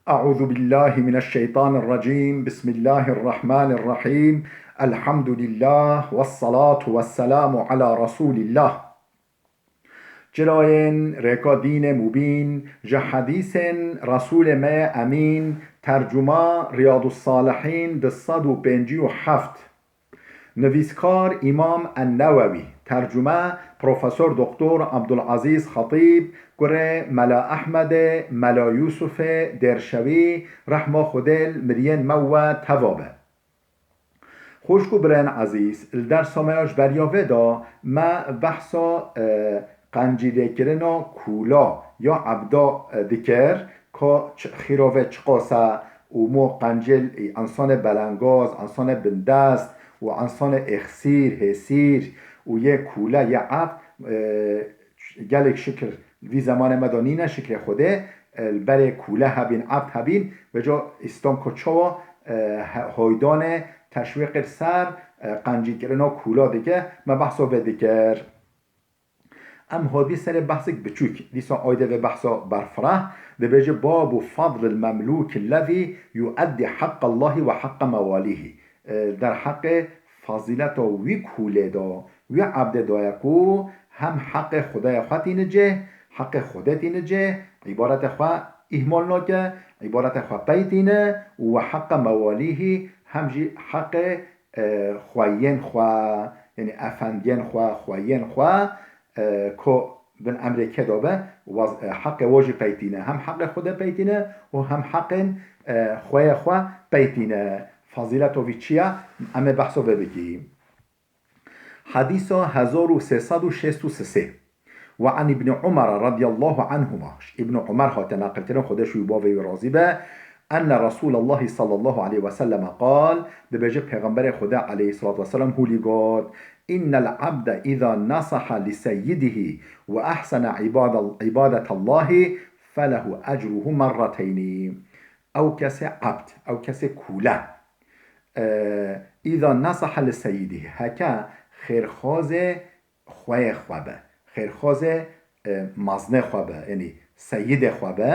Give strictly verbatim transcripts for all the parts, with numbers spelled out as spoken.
أعوذ بالله من الشيطان الرجيم. بسم الله الرحمن الرحيم. الحمد لله والصلاة والسلام على رسول الله. Çirayên rêka dînê mubîn, ji hedîsên Resûlê me yê Emîn, tercuma Riyadus Salihîn du sed û pêncî û heft. Nivîskar Îmam En-Newewî, tercume Profesor Doktor Abdulazîz Xetîb, kurê Mela Ehmedê, Mela Yûsufê Dêrşewî, rehma Xwedê li miriyên me we teva be. Xwişk û birayên ezîz, li dersa me ya ji beriya vê de me behsa, e, qencîlêkirina kûla ya ebda, e, dikir, ka çi, xîra vê çiqas e û mo qencêl, e, însanê belengaz, însanê bindest û însanê êxsîr, hêsîr û yê kûle, yê ebd, e, gelek şikir vî zemanê me de nîne, şikrê Xwedê, e, li berê kûle hebîn, ebd hebîn, vêca Îslam ku çawa, e, he-, haydanê teşwîqê li ser, e, qencîkirina kûla dike, me behsa vê dikir. Em hatibî serê behsek biçûk, dîsa aydê vê behsa berfireh, dibêje: "Babu fadlil memlûkillezî yueddî heqqallahî ve heqqa mewalîhî." E, derheqê fazîleta wî kûlê de, wî ebdê de ye ku hem heqê Xwedayê xwe tîne cih, heqê Xwedê tîne cih, îbadetê xwe îhmal nake, îbadetê xwe pey tîne û we heqqa mewalîhî, hem jî heqê, e, xweyên xwe, yanî efendiyên xwe, xweyên xwe, e, ku bin emrê kê de be, waz-, e, heqê we jî pey tîne. Hem heqê Xwedê pey tîne û hem heqên, e, xweyê xwe pey tîne. Fazîleta vî çi ye? Em ê behsa vê bikî. Hedîsa hezar û sê sed û şêst û sê. Ve an Îbnî Umar radiyallahu anhuma. Ji Îbnî Umar hate neqilkirin, Xwedê ji wî bavê wî razî be. Enne Resûlallahî sallallahu aleyhi ve selleme qal, dibêje Pêxemberê Xwedê aleyhissalatu vesselam hûlî got: "Innel abde îza nasaha li seyyidihî ve ehsene îbadal-, îbadetallahî felehu ecruhu merreteynî." Ew kesê ebd, ew kesê kûle, e, îza nasaha li seyyidihî, heke xêrxwazê xweyê xwe be, xêrxwazê, e, maznê xwe be, yanî seyidê xwe be,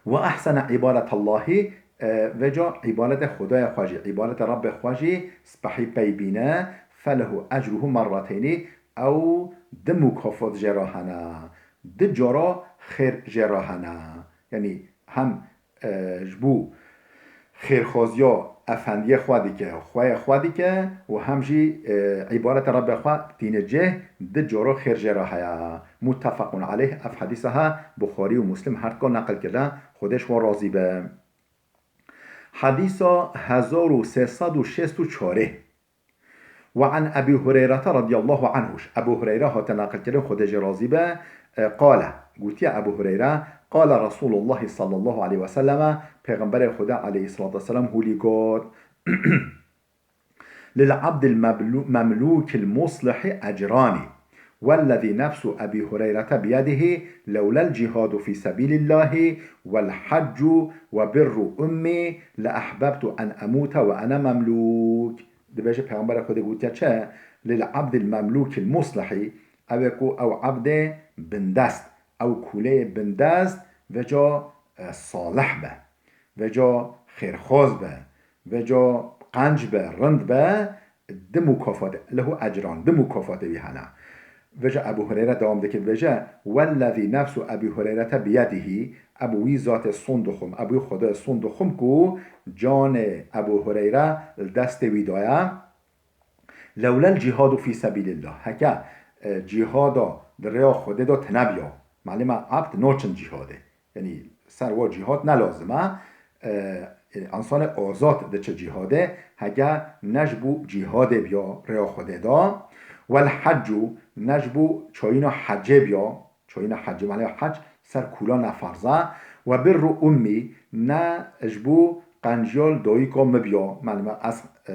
"Ve ehsene îbadetallahî", e, vêca îbadetê Xwedayê xwe jî, îbadetê Rebbê xwe jî spehî pey bîne, "felehu ecruhu merreteynî", ew di mukafat jê re hene, di cara xêr jê re hene. Yanî hem, e, ji bo xêrxwaziya efendiyê xwe dike, xweyê xwe dike û hem jî, e, îbadeta Rebbê xwe tîne cih, di cara xêr jê re heye. Muttefequn aleyh, ev hedîsa he Buxarî û Muslim her dika neqil kirine, Xwedê ji wan razî be. Hedîsa hezar û sê sed û şêst û çar. Ve an Ebî Hureyrete radiyallahu anhu. Ebû Hureyre hate neqilkirin, Xwedê jê razî be, e, qale, gotiye Ebû Hureyre, qale Resûlullahî sallallahu aleyhi ve selleme, Pêxemberê Xwedê aleyhissalatu vesselam hûlî got: "Lil abdil meblu-, memlûkil muslihi ecranî. Wellezî nefsu Ebî Hureyrete biyedihî, lewlel cihadu fî sebîlillahî, wel heccu ve birru ummî, le ehbebtu en emûte ve ene memlûk." Dibêje Pêxemberê Xwedê gotiye çi? "Lil abdil memlûkil muslihî", ew ê ku ew ebdê bindest, ew kûleyê bindest, vêca, e, salih be, vêca xêrxwaz be, vêca qenc be, rind be, di mukafat, lehu ecran, di mukafatê wî hene. Vêca Ebû Hureyre dewam dike, dibêje: "Wellezî nefsu Ebî Hureyrete biyedihî", ew wî zatê son dixwim, ew wî Xwedê son dixwim ku canê Ebû Hureyre li destê wî de ye. "Lewlel cihadu fî sebîlillah." Heke, e, cihada di rêya Xwedê de tine biya, malê me ebd naçin cihadê. Yanî ser wa cihad ne lazim e. E, yanî însanê azad diçe cihadê, heke ne ji bo cihadê biya rêya Xwedê de. Wel heccu, ne ji bo çayîna hecê biya, çayîna hecê, malê hec ser kûla ne ferz e. Ve birru ummî, ne ji bo qenciyal dayika min biya. Malê me ez, e,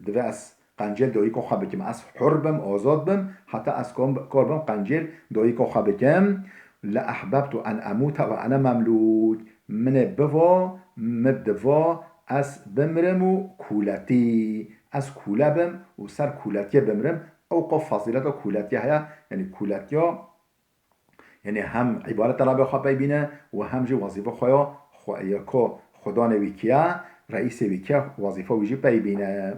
divê ez qencêl dayika xwe bikim. Ez hur bim, azad bim, heta ez kom-, kar bim qencêl dayika xwe bikim. Le ehbebtu en emûte ve ene memlûk. Min ê biva, min diva ez bimrim û kûletî, ez kûle bim û ser kûletiyê bimrim. Ew qas fazîleta kûletiyê heye, yanî kûletiya Yanî hem îbadeta Rabê xwe pey bîne û hem jî wezîfa xwe ya xwe-, ya ku xwedanê wî kiya, reîsê wî kiya, wezîfa wî jî pey bîne.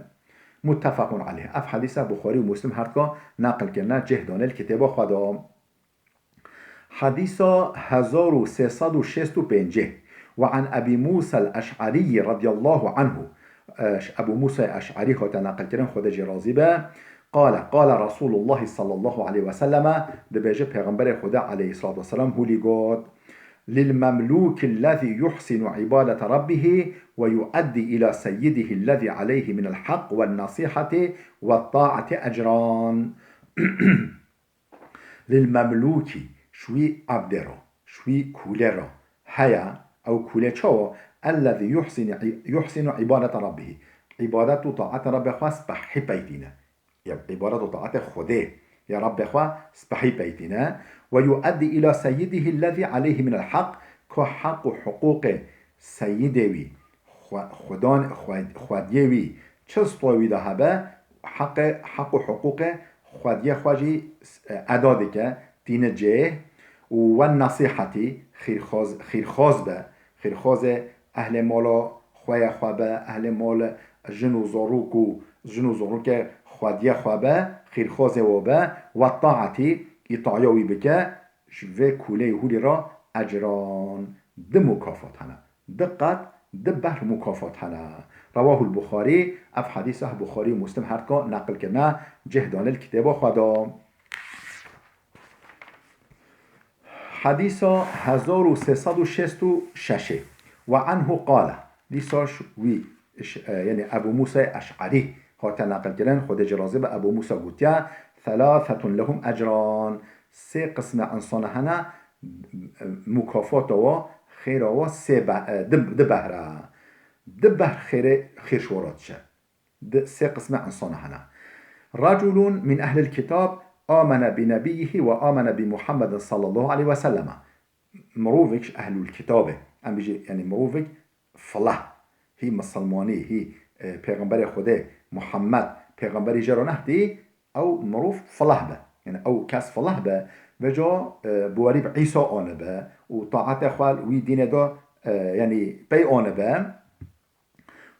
Muttefaqun aleyh. Ev hedîsa Buxarî û Muslim her dika neqil kirine, cih dane li kitêba xwe de. Hedîsa hezar û sê sed û şêst û pêncî. Ve an Ebî Mûsa el-Eş'erî radiyallahu anhu. Eş-, Ebû Mûsa Eş'erî hate neqil kirin, Xwedê jê razî be. Qale, qale Resulullah sallallahu aleyhi ve selleme, dibêje Pêxemberê Xwedê aleyhissalatu vesselam hûlî got, للمملوك الذي يحسن عبادة ربه ويؤدي إلى سيده الذي عليه من الحق والنصيحة والطاعة أجران. Lil memlûkî, ji wî ebdê re, ji wî kûlê re heye, ew kûlê çawa? Ellezî yuhsinu, yuhsinu îbadete rabbihî. Îbadet û taetê Rabbê xwe spehî peytîne. Ya îbadet û taetê Xwedê, ya Rabbê xwe spehî peytîne. Ve yueddî îla seyyidihî lezî aleyhî minel heq, ku heq û hiqûqê seyidê wî, xwe-, xwedan-, xwe-, xwediyê wî, çi stoyê wî de hebe, heqê, heq û hiqûqê xwediyê xwe jî, e, eda dike, tîne cê. Û wen nesîhetî, xîrxwaz-, xîrxwaz be, xîrxwazê ehlê mala xwe ye xwe be, ehlê mal jin û zarok û jin û zarokê xwediyê xwe be, xîrxwazê we be, we taetî, îtaya wî bike, ji vê kûleyê hûlî re ecran, di mukafat hene. Di qat, di behr mukafat hene. Rewahul Buxarî, ev hedîsa Buxarî û Muslim her dika neqil kirine, cih dane li kitêba xwe de. Hedîsa hezar û sê sed û şêst û şeş. Ve anhu qale, dîsa ji wî, ş-, e, yani Ebu Musa Eş'arî hate neqil kirin, Xwedê jê razî be, Ebu Musa gotiye, "Thalathetun lehum ecran." Sê qismê insana hene, mukafata wa, xêra wa sê be-, e, di, di behre. Di behr xêrê, xêr ji wa re diçe. Di sê qismê insana hene. Reculun min ehlil kitab amene bi nebiyyihi ve amene bi Muhammedin sallallahu aleyhi ve selleme. Mirovek ji ehlul kitabê. Em bijî, yani mirovek filah. Hî misilmanî, hî, e, pêxemberê Xwedê Muhammed, pêxemberî jê re nehdî, ew mirov filah be. Yani ew kes filah be, veca, e, bawerî bi Îsa anibe û taetê xwe wî dînê de, e, yani pey anibe.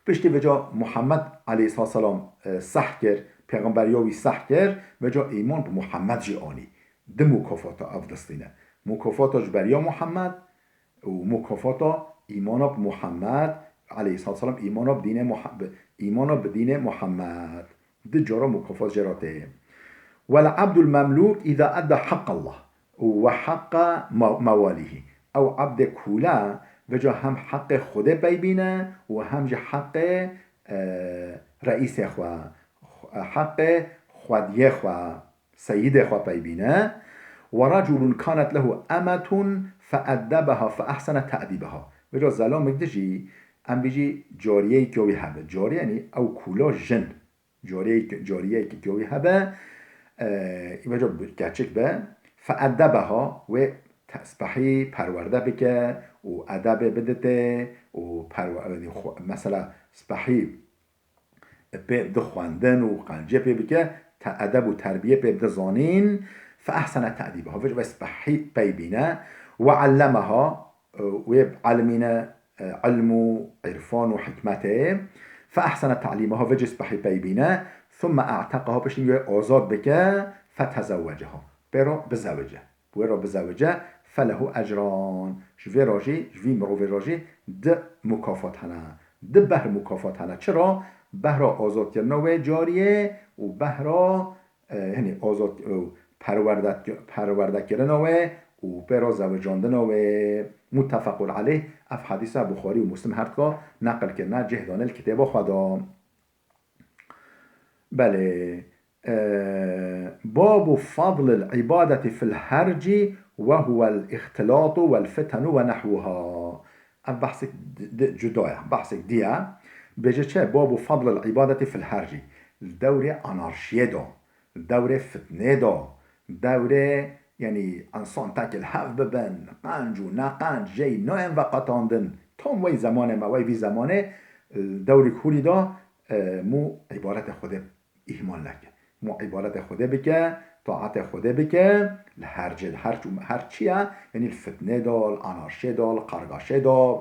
Piştî veca Muhammed aleyhisselam, e, seh kir, pêxemberiya wî seh kir, veca îman bi Muhammed jî anî. Di mukafata ev distîne. Mukafata ji beriya Muhammed û mukafata îmana bi Muhammed aleyhisselam, îmana bi dînê Muha-, bi, îmana bi dînê Muhammed. Di cara mukafat jê re tê. Wel abdul memlûk îza edda heqqallah û we heqqa ma-, mewalîhî. Ew ebdê kûle, veca hem heqê Xwedê pey bîne û hem jî heqê, e, reîsê xwe, heqê xwediyê xwe, seyidê xwe pey bîne. Ve reculun kanet lehu emetun fe eddebeha fe ehsene te'dîbeha. Veca zelamek dijî, em bijî cariyeyek ya wî hebe. Cariye, yanî ew kûla jin. Cariyeyek, cariyeyek ya wî hebe, e, îveca bi-, keçik be, fe eddebeha, wê te-, spehî perwerde bike û edebê biditê û perwe-, yanî xwe-, mesela spehî pê bide xwendin û qencê pê bike, te-, edeb û terbiyê pê bide zanîn, fe ehsene te'dîbeha, vê spehî pey bîne, ve ellemeha, wê elimîne, e, ilm û irfan û hikmetê. Fe ehsene ta'lîmeha, vê jî spehî pey bîne. Thumme e'teqeha, piştî wê azad bike. Fe tezewweceha, pê re bizewice. Wê re bizewice. Felehu ecran. Ji vê re jî, ji vî mirovê re jî di mukafat hene. Di behr mukafat hene. Çira? Behra azadkirina wê cariyê û behra e, yani azad, e, perwerdet-, perwerdekirina wê û pê re zewicandina wê. Muttefequn aleyh, ev hedîsa Buxarî û Muslim her dika neqil kirine, cih dane li kitêba xwe de. Belê, e, babu fadlil ibadeti fil herci ve huvel ihtilatu vel fitenu ve nehvuha. Ev behsek di, di, cuda ye, behsek dî ye. Bêje çi? Babu fadlil ibadeti fil herci. Li dewrê anarşiyê de, li dewrê fitnê de, li dewrê, yanî, însan tekê li hev bibin, qenc û neqenc, jê nayên veqetandin. Tam wey zemanê me, wey vî zemanê, li dewrê hûrî de, e, mû îbaretê Xwedê îhmal neke. Mû îbaretê Xwedê bike, taetê Xwedê bike, li hercê, her çi, her çi ye, yanî li fitnê de, li anarşiyê de, li qargaşê de.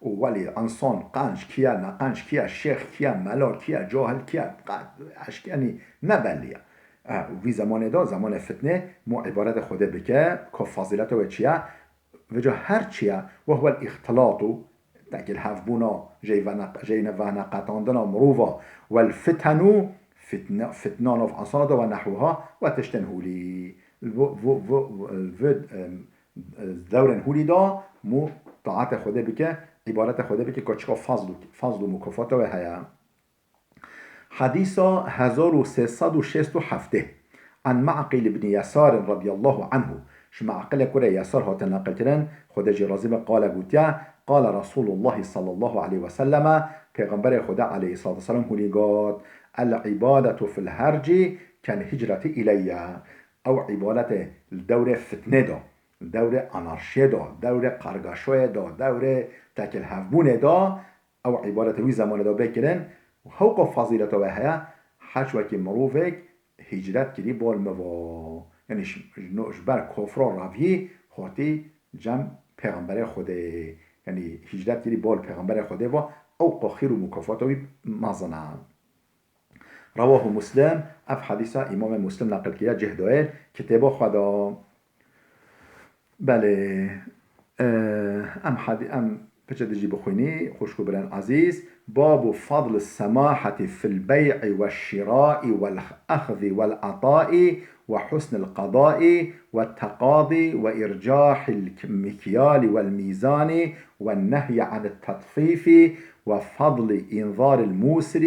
û welî însan qenc kiye, neqenc kiye, şêx kiye, mela kiye, cahil kiye, qe-, eşk-, yanî ne bellî ye. E, û vî zemanê de, zemanê fitnê, mû îbaretê Xwedê bike, ku fazîleta wê çi ye? Vêca her çi ye, وهو الاختلاط, tekî li hevbûna, jeyvene-, jeyne vehne qetandina mirova, والفتن, fitne, fitna nav insana de, ونحوها, we tiştên hûlî. Li vo-, vo-, vo-, li vê, em, dewrên hûlî de mû taetê Xwedê bike, îbaretê Xwedê bike, ku çika fazl û, fazl û mukafata wê heye. Hedîsa hezar û sê sed û şêst û heft. عن معقل بن يسار رضي الله عنه. Ji Meqilê kurê Yesar hate neqilkirin, Xwedê jî razî be, qale gotiye, قال رسول الله صلى الله عليه وسلم, Pêxemberê Xwedê aleyhissalatu vesselam hûlî got, العبادة في الهرج كالهجرة إلي. Ew îbadetê li dewrê fitnê de, li dewrê anarşiyê de, dewrê qargaşoyê de, dewrê tekilhevbûnê de, ew îbadetê wî zemanê de bê kirin û hewqa fazîleta wê heye, heç wekî mirovek hicret kirî bal min va. Yanî ji, ji no-, ji ber kofra reviyî hatî cem Pêxemberê Xwedê. Yanî hicret kirî bal Pêxemberê Xwedê va, ew qo xîr û mukafata wî mezin e. Rewahu Muslim, ev hedîsa Îmamê Muslim neqil kiriye, cih dayê kitêba xwe de. Belê, e, em hadi-, em piçe dijî bixwînî, xwişk û birên ezîz. باب فضل السماحة في البيع والشراء والأخذ والعطاء وحسن القضاء والتقاضي وإرجاح المكيال والميزان والنهي عن التطفيف وفضل إنظار الموسر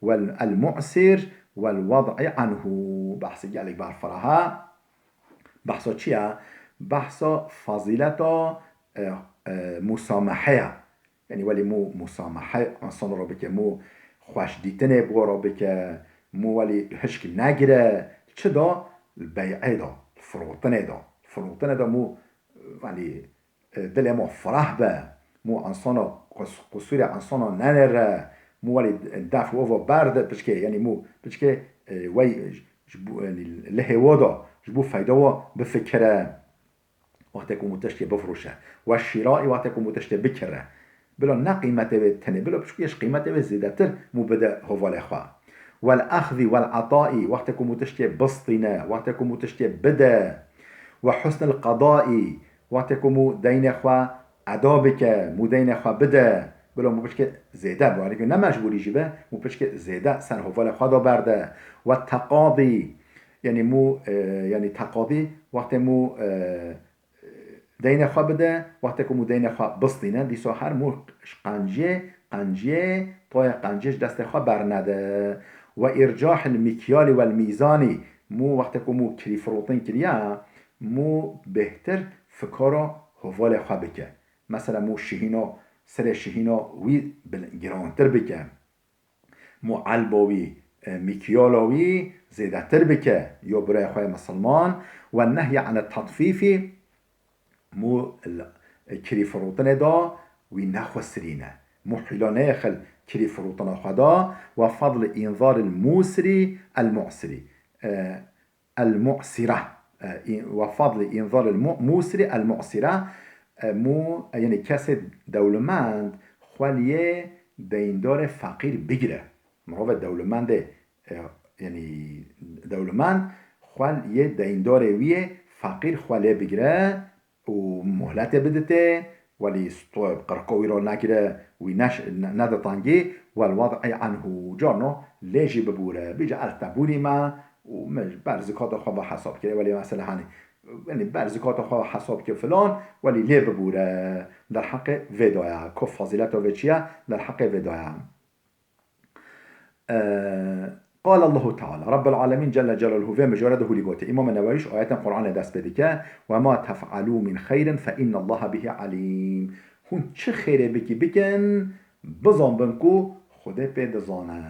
والمعسر والوضع عنه. Behsê gelek berfireh e. Behsa çi ye? Behsa fazîleta, e, e, musamaheya. Yanî welî mû musamahe însan re bike, mû xweşdîtinê bi we re bike, mû welî hişk negire. Çi da? Li bey'ê da, li firotinê da. Li firotinê da mû, welî, e, dilê me fireh be. Mû insana qus-, qusûrê insana nenêre. Mû welî def û ova berde piçkê, yanî mû piçkê, e, wey ji bo, yanî lihê wa da, ji bo feyda wa bifikire. Wextê ku mû tiştê bifroşe. We şîraî, wextê ku mû tiştê bikire. Bila ne qîmetê wê tenê, bila piçkû ji qîmetê wê zêdetir mû bide hovalê xwe. Wel exzî, wel etaî, wextê ku mû tiştê bistîne, wextê ku mû tiştê bide. We husnil qedaî, wextê ku mû deynê xwe eda bike, mû deynê xwe bide. Bila mû piçkê zêde, bi warî ku ne mecbûrî jî be, mû piçkê zêde ser hovalê xwe da berde. We teqadî, yanî mû, e, yanî teqadî, wextê mû, e, deynê xwe bide, wextê ku mû deynê xwe bistîne, dîsa her mû ji qenciyê, qenciyê, toyê qenciyê ji destê xwe bernede. We îrcahil mikyalî wel mîzanî, mû wextê ku mû kirîfirotin kiriye, mû bêhtir fikara hovalê xwe bike. Mesela mû şihîna, serê şihîna wî bil-, girantir bike. Mû elba wî, e, mîkyala wî zêdetir bike, yo birayê xwe yê misilman, we nehye ene tatfîfî, mû l-, e, kirî firotinê da wî nexwesirîne. Mû hîla neyê xil kirî firotina xwe da, we fadli înzaril mûsirî el mu'sirî. E, El-Mu'sira. E, î-, we fadli înzar el-mu-, musri el-mu'sira. E, mû, e, yanî kesê dewlemend xwe liyê deyndarê feqîr bigire. Mirovê dewlemendê, e, yanî dewlemend xwe liyê deyndarê wî yê feqîr xwe lê bigire û muhletê biditê, welî stoyê bi qirqa wî re negire, wî neş-, ne-, neditangî, wel wad'î anhu, carno lê jî bibûre. Bîce ez te bûrî me û min ber zikata xwe ve hesab kire, welî mesela hanî, yanî ber zikata xwe ve hesab kir filan, welî lê bibûre. Derheqê vê de ye. Ku fazîleta vê çi ye? Derheqê vê de ye. Qal Allahu Teala, Rabbul Alemîn Celle Celaluhu vê mijare de hûlî gote. Îmam Newewî ji ayetên Qur'anê dest pê dike, "Ve ma tef'alû min xeyrin fe innallaha bihi alîm." Hûn çi xêrê bikî bikin, bizan bin ku Xwedê pê dizane.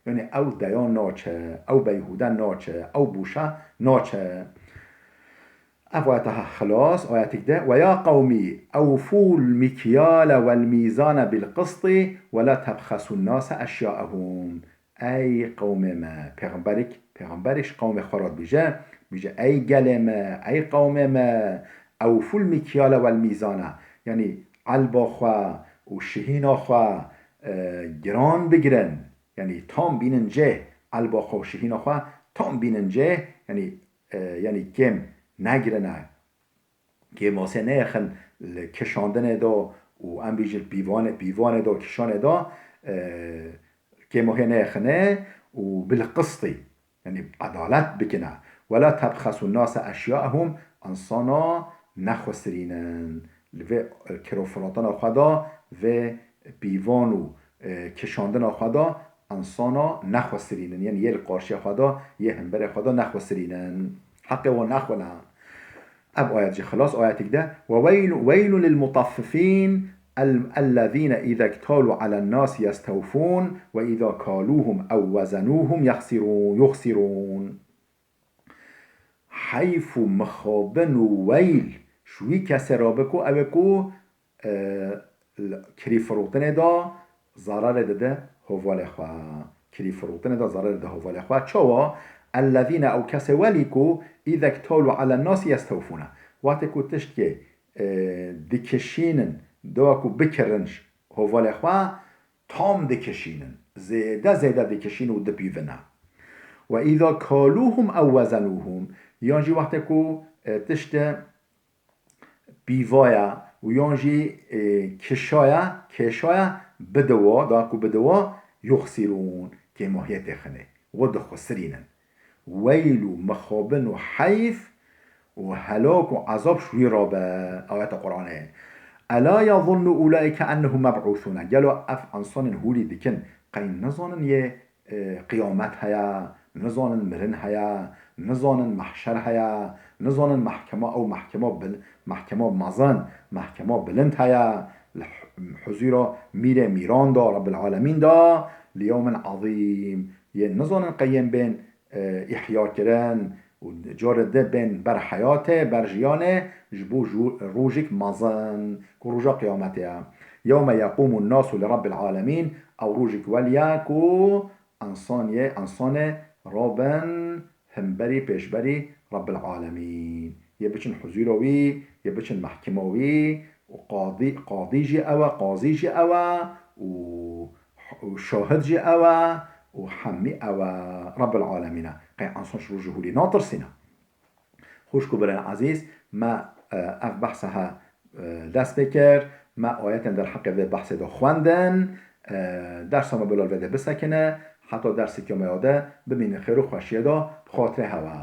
Yanî ew deya naçe, ew beyhûde naçe, ew bûşe naçe. Ev ayet ha xilas, ayetik de, "Ve ya qewmî, ewfûl mikyale wel mîzane bil qistî ve la tebxesun nase eşyaehum." Ey qewmê me, pêxemberik, pêxemberik ji qewmê xwe re dibêje, dibêje, "Ey gelê me, ey qewmê me, ewfûl mikyale wel mîzane." Yanî elba xwe û şihîna xwe, e, giran bigirin, yanî tam bînin cê, elba xwe û şihîna xwe tam bînin cê, yanî, e, yanî kêm negirine, kêmasê neyexin li kişandinê de û em bêjin pîvanê, pîvanê de, kişanê de, e, kêmohê neyexine û bil qistî, yanî edalet bikine. Wela tebxesu nase eşyaehum, insana nexwesirînin. Li vê, e, kirofirotana xwe de, vê pîvan û, e, kişandina xwe de, insana nexwesirînin. Yanî yê li qarşiya xwe de, yê hemberê xwe de nexwesirînin. Heqê wan nexwine. Ev ayet jî xilas, ayetik de, "Ve weylu, weylu lil mutaffifîn, el-, ellezîne îze ktalu alen nasi yestewfûn ve îza kaluhum ew wezenuhum yexsirûn, yuxsirûn." Heyf û mixabin û weyl ji wî kesê re be ku ew ê ku, e, li kirîfirotinê de zararê dide hovalê xwe. Kirîfirotinê de zararê dide hovalê xwe. Çawa? Ellezîne, ew kesê welî ku îze ktalu alen nasi yestewfûne. Wextê ku tiştkê, e, dikişînin, dewa ku bikirin ji hovalê xwe, tam dikişînin. Zêde zêde dikişîn û dipîvine. Ve îza kaluhum ew wezenuhum, yan jî wextê ku, e, tişte pîvaya û yan jî, e, kişaya, kêşaya bidiwa, da ku bidiwa, yuxsirûn, kêmohiyê têxine. We dixusirînin. Weyl û mixabin û heyf û helak û ezab ji wî re be. Ayeta Qur'anê. Ela yazunnu ulaike ennehum meb'ûsûne. Gelo ev insanên hûrî dikin, qey nizanin yê, e, qiyamet heye, nizanin mirin heye, nizanin mehşer heye, nizanin mehkema, ew mehkema bil-, mehkema mezin, mehkema bilind heye, li hu-, huzûra mîrê mîran de, Rabbil Alemîn de, li yewmin ezîm. Yên nizanin qey yên bên, e, îhya kirin û carê di bên ber heyatê, ber jiyanê, ji bo ju-, rojek mezin, ku roja qiyametê ye. Yewme yeqûmun nasu li Rabbil Alemîn, ew rojek welî ye ku ensan yê, ensanê rabin himberî, pêşberî Rabbil Alemîn. Yê biçin huzûra wî, yê biçin mehkima wî, û qadî, qadî jî ew e, qazî jî ew e, û û şahid jî ew e û hemî ew e, Rabbil Alemîn e. Qey ensan ji rojê hûrî natirsîne? Xwişk û birayên ezîz, me, e, ev behsa he, e, dest pê kir, me ayetên derheqê vê behsê de xwendin, e, dersa me bila li vê de bisekine, heta derseke me ya de bimînin xêr û xweşiyê de, bi xatirê hewe.